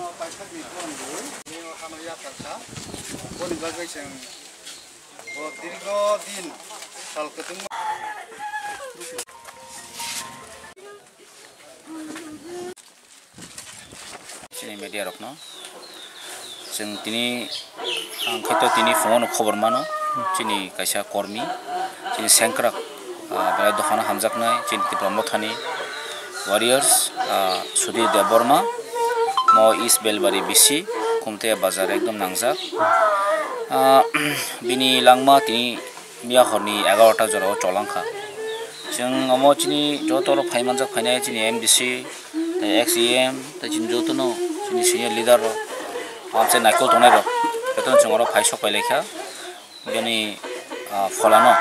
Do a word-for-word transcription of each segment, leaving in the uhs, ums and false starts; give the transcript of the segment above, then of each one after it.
Paithakni phone bo, bini hano yakarkha. Boni bagwi chwng bo dirgo din sal kwchwngma. Chini media rokno chwng tini, ang khe to tini phungo no khobor mano, chini kaisa kormi, chini sengkrak, ah, belai dophano hamjaknai, chini Tipra Mothani warriors, ah, Sudhir Debbarma, mo East Belbari B C, Khumtei bazar ekdom nangjak. Ah, bini langma tini miya horni egarota jorao cholangkha. Chwng omo chini joto rok phai manjak phainai chini M D C, tei ex E M, tei chini jotono chini senior leader rok, amchai naikol tongnai rok, jotono chwng oro phai sok pai laikha. Bini, ah, pholano,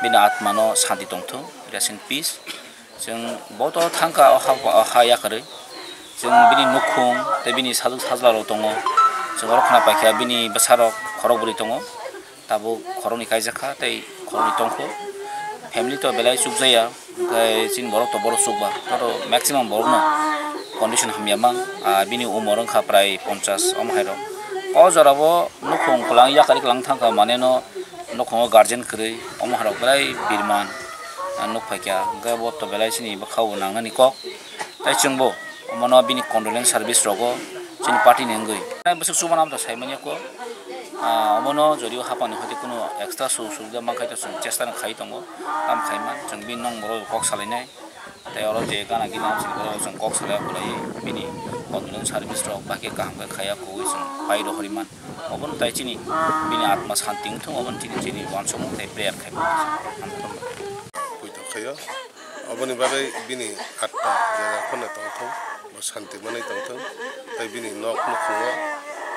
bini atmano santi tongthung, rest in peace. Chwng bo to thangkha o ha, o ha yakarwi. Chwng bini nukhung tei bini sajwk sajla rok tongo. Chwng oro khna paikha bini bwsarok khorok bwrwi tongo. Tabuk khoroknwi kaijak kha tei khoroknwi tongkho. Family to belai chukjaya, hwnkhe chini borok to borok chukba. Joto maximum borokno condition hamya mang. Ah, bini umor wngkha prai ponchas omo hai rok. O jorao nukhung kwlang yakarwi kwlang thangkha, mane no nukhungo guardian kwrwi omo hai rok belai birman, ah, nuk phaikha. Hwnkhe bo to belai chini bwkhao nangnani kok. Tei chwngbo omono bini condolence service rogo chini party ni wngwi. Bwswk chubanam to saimanya ko, ah, omono jodio hapani hoti kuno extra su-, subida mankha to chwng chesta no khai tongo, tam khaiman chwng bini nong borok kok salainai. Tei oro je gana gini chini borok chwng kok salai kulai bini condolence service rok bahai khe kaham khe khaiya kugui chwng pai rohoriman. Obono tai chini bini atma santi wngthung, obono chini, chini uansukmung tei prayer khai. Puito khaio. Oboni bagwi bini atma jera phano tongthung, bo santi manwi tongthung. Tei bini nok nukhungo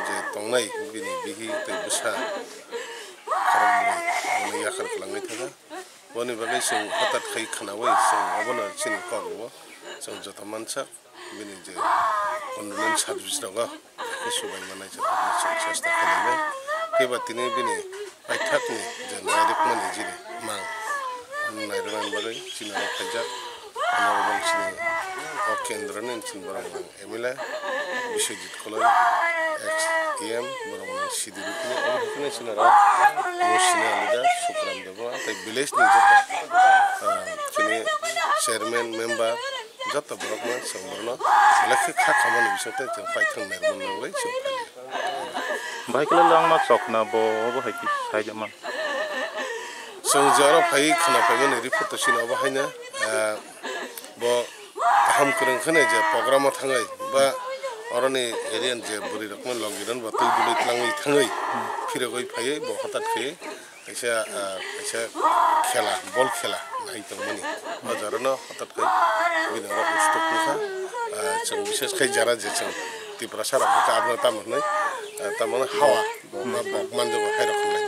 je tongnai bini bihi tei bwsa khorok bwrwi, bini yakar kwlangwi thangkha. Boni bagwi chwng hwtat khai khnaui chwng obono chini kok rwo, chwng joto mansak. Bini je condolence service rogo khe subai manai chwng chesta khlainai. Phiba tini bini paithakni je nairwkmani jiri mang, nairwknani bagwi chini oro phaijak. Honorable chini o kendroni chini borok mang M L A Biswajit Koloi, ex E M, borok mang sidi rukni, omo hwnkheno chini oro bo senior leader Sukram Debbarma tei village ni joto, ah, chini chairman, member, joto borokno chwng borokno belai khe kha khamani bisingtwi chwng paithak nairwkna nangwi chwng phaikha. Bahai khe langma chokna bo obo hai khe saijama. Chwng je oro phaiwi khwna phaimani report to chini obo haino, ah, bo kaham kwrwng kheno je program o thangwi ba oroni area ni je bwrwi rokno logi rok bo twi dului twlangwi thangwi phirogwi phaiwi bo hwtat khe kaisa, ah, kaisa khela, bol khela nai tongmani. O jora no hwtat khai bini oro ustok wngkha. Ah, chwng bises khai jara je chwng Tiprasa rok hwnkhe abono tamo hwnwi, ah, tamo hwnwi hawa, bo ma bok manjago hai rok hwnwi.